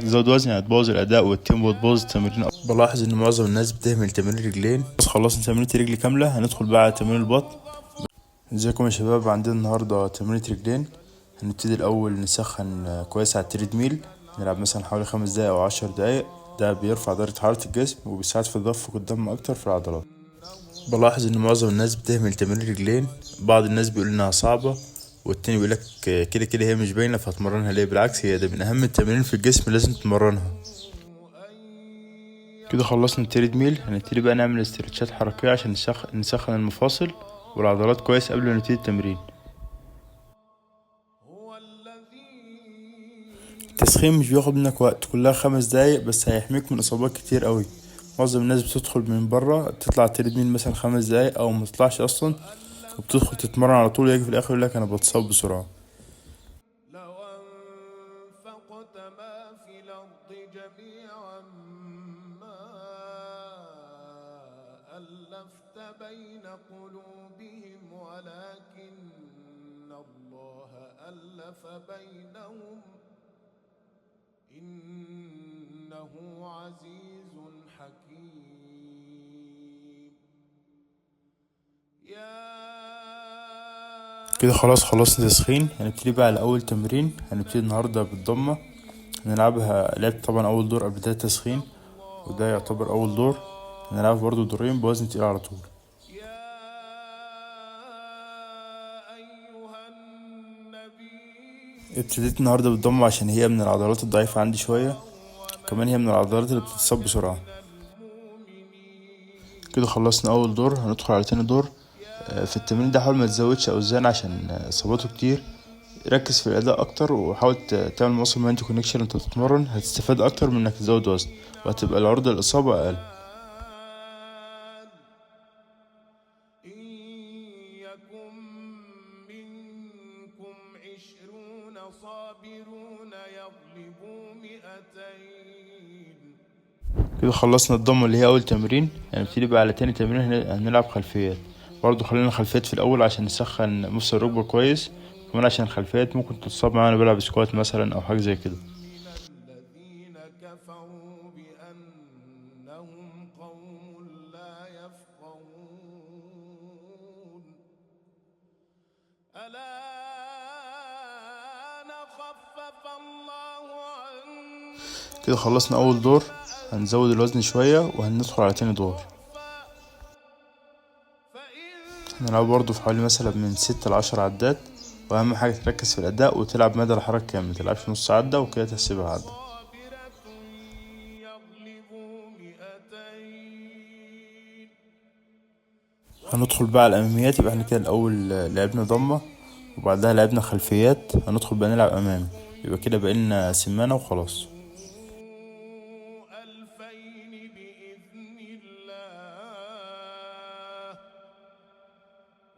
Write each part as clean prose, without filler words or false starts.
تزود وزن يعني هتبوظ الاداء وال tempo وتبوظ التمرين. بلاحظ ان معظم الناس بتهمل تمرين الرجلين. بس خلصنا تمرين الرجل كامله، هندخل بقى على تمرين البطن. ازيكم يا شباب، عندنا النهارده تمرين رجلين. هنبتدي الاول نسخن كويس على ال treadmill، نلعب مثلا حوالي 5 دقايق او 10 دقايق. ده بيرفع درجة حرارة الجسم وبيساعد في تدفق الدم اكتر في العضلات. بلاحظ ان معظم الناس بتهمل تمرين الرجلين. بعض الناس بيقول انها صعبة، والتاني بيقولك كده كده هي مش باينة فهتمرنها ليه؟ بالعكس، هي ده من اهم التمارين في الجسم، لازم تمرنها. كده خلصنا ال treadmill، هنبتدي بقى نعمل stretch ات حركية عشان نسخن المفاصل والعضلات كويس قبل ما نبتدي التمرين. التسخين مش بياخد منك وقت، كلها 5 دقايق بس، هيحميك من اصابات كتير قوي. معظم الناس بتدخل من بره، تطلع treadmill مثلا 5 دقايق او ما تطلعش اصلا وبتدخل تتمرن على طول، يجي في الاخر يقول لك انا بتصاب بسرعه. لو أنفقت ما في الأرض جميعا ما ألفت بين قلوبهم ولكن الله ألف بينهم إنه عزيز حكيم. يا كده خلاص خلصنا تسخين، هنبتدي بقى على اول تمرين. هنبتدي النهارده بالضمه، هنلعبها. لعبت طبعا اول دور قبل ده تسخين، وده يعتبر اول دور. هنلعب برضو دورين بوزن تقيل على طول. يا أيها النبي. ابتديت النهارده بالضمه عشان هي من العضلات الضعيفه عندي شويه، كمان هي من العضلات اللي بتتصاب بسرعه. كده خلصنا اول دور، هندخل على تاني دور. في التمرين ده حاول ما تزودش اوزان عشان اصاباته كتير. ركز في الاداء اكتر وحاول تعمل muscle mind connection وانت بتتمرن، هتستفاد اكتر من انك تزود وزن وهتبقى العرضة للاصابة اقل. إن يكن منكم 20 صابرون يغلبوا 200. كده خلصنا الضم اللي هي اول تمرين، هنبتدي بقى على تاني تمرين. هنلعب خلفيات برضو. خلينا خلفيات في الاول عشان نسخن مفصل الركبة كويس، كمان عشان الخلفيات ممكن تتصاب معانا بلعب squat مثلا او حاجة زي كده. الذين كفروا بأنهم قوم لا يفقهون. الآن خفف الله عنكم. كده خلصنا اول دور، هنزود الوزن شوية وهندخل على تاني دور. فإن هنلعب برضو في حوالي مثلا من 6 ل10 عدات، واهم حاجة تركز في الاداء وتلعب مدى الحركة كامل، متلعبش نص عدة وكده تحسبها عدة. صابرة يغلبوا 200. هندخل بقى على الاماميات. يبقى احنا كده الاول لعبنا ضمة وبعدها لعبنا خلفيات، هندخل بقى نلعب امامي. يبقى كده بقينا سمانة وخلاص. 2000 بإذن الله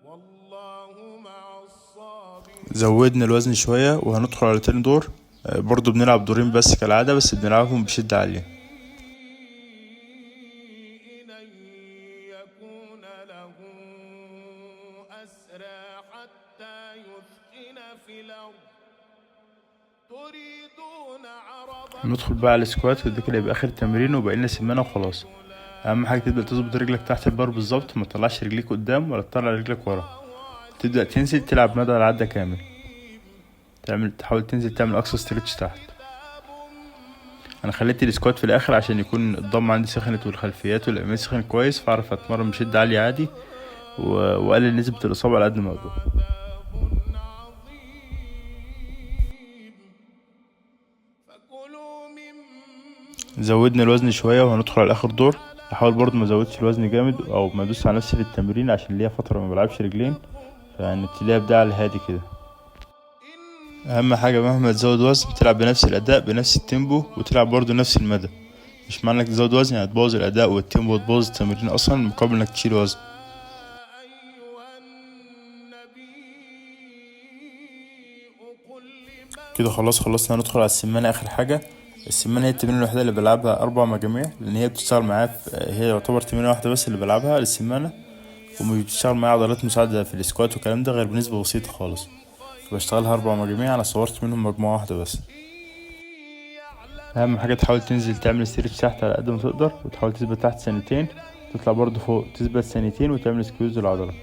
والله مع الصابرين. زودنا الوزن شوية وهندخل على تاني دور. برضو بنلعب دورين بس كالعادة، بس بنلعبهم بشدة عالية. أن يكون له أسرى حتى يثخن في الأرض تريدون عرض ندخل بقى على ال squat، وده كده يبقى اخر تمرين وبقينا سمانة وخلاص. اهم حاجة تبدأ تظبط رجلك تحت البار بالظبط، ما تطلعش رجليك قدام ولا تطلع رجلك ورا. تبدأ تنزل تلعب مدى العدة كامل، تحاول تنزل تعمل اقصى stretch تحت. انا خليت ال squat في الاخر عشان يكون الضم عندي سخنت والخلفيات والامامية سخنت كويس، فاعرف اتمرن بشدة عالية عادي واقلل نسبة الاصابة على قد ما اقدر. عذاب عظيم. فكلوا مما زودنا الوزن شوية وهندخل على اخر دور. احاول برضو ما ازودش الوزن جامد او ما ادوس على نفسي في التمرين عشان ليا فترة ما بلعبش رجلين، فنبتديها بداية على الهادي كده. اهم حاجة مهما تزود وزن تلعب بنفس الاداء بنفس ال tempo وتلعب برضو نفس المدى. مش معنى انك تزود وزن يعني تبوظ الاداء وال tempo وتبوظ التمرين اصلا مقابل انك تشيل وزن. أيها النبي قل لمن كده خلاص خلصنا، هندخل على السمانة اخر حاجة. السمانة هي التمرين الوحيدة اللي بلعبها اربع مجاميع، لان هي بتشتغل معايا هي يعتبر تمرينة واحدة بس اللي بلعبها للسمانة، ومش بتشتغل معايا عضلات مساعدة في ال squat والكلام ده غير بنسبة بسيطة خالص، بشتغلها اربع مجاميع. انا صورت منهم مجموعة واحدة بس. اهم حاجة تحاول تنزل تعمل stretch تحت على قد ما تقدر، وتحاول تثبت تحت ثانيتين، تطلع برضو فوق تثبت ثانيتين وتعمل squeeze للعضلة.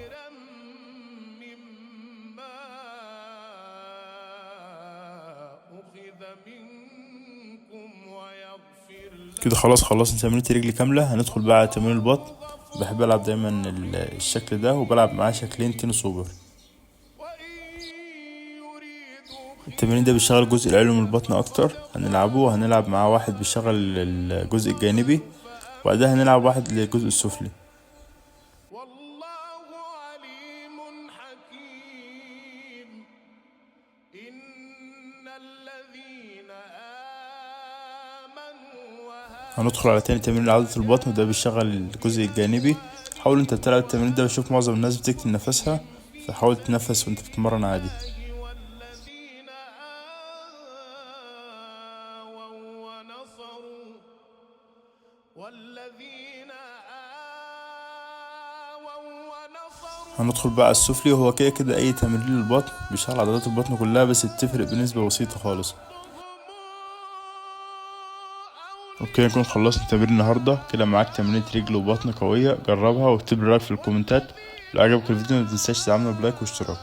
مما أخذ منكم ويغفر. كده خلاص خلصنا تمرينة رجل كاملة. هندخل بقى على تمرين البطن. بحب العب دايما الشكل ده، وبلعب معاه شكلين تنس اوبر. وإن يريدوا التمرين ده بيشغل الجزء العلوي من البطن اكتر، هنلعبه وهنلعب معاه واحد بيشغل الجزء الجانبي، وبعدها هنلعب واحد للجزء السفلي. والله عليم حكيم. إن الذين آمنوا هندخل على تاني تمرين لعضلة البطن، وده بيشغل الجزء الجانبي. حاول انت بتلعب التمرين ده، بشوف معظم الناس بتكتم نفسها، فحاول تتنفس وانت بتتمرن عادي. والذين آووا ونصروا والذين آووا ونصروا. هندخل بقى على السفلي، وهو كده كده اي تمرين للبطن بيشغل عضلات البطن كلها، بس بتفرق بنسبة بسيطة خالص. وبكده نكون خلصنا تمرين النهارده. كده معاك تمرينة رجل وبطن قوية، جربها واكتب لي رأيك في الكومنتات. لو عجبك الفيديو ما تنساش تدعمنا ب like واشتراك.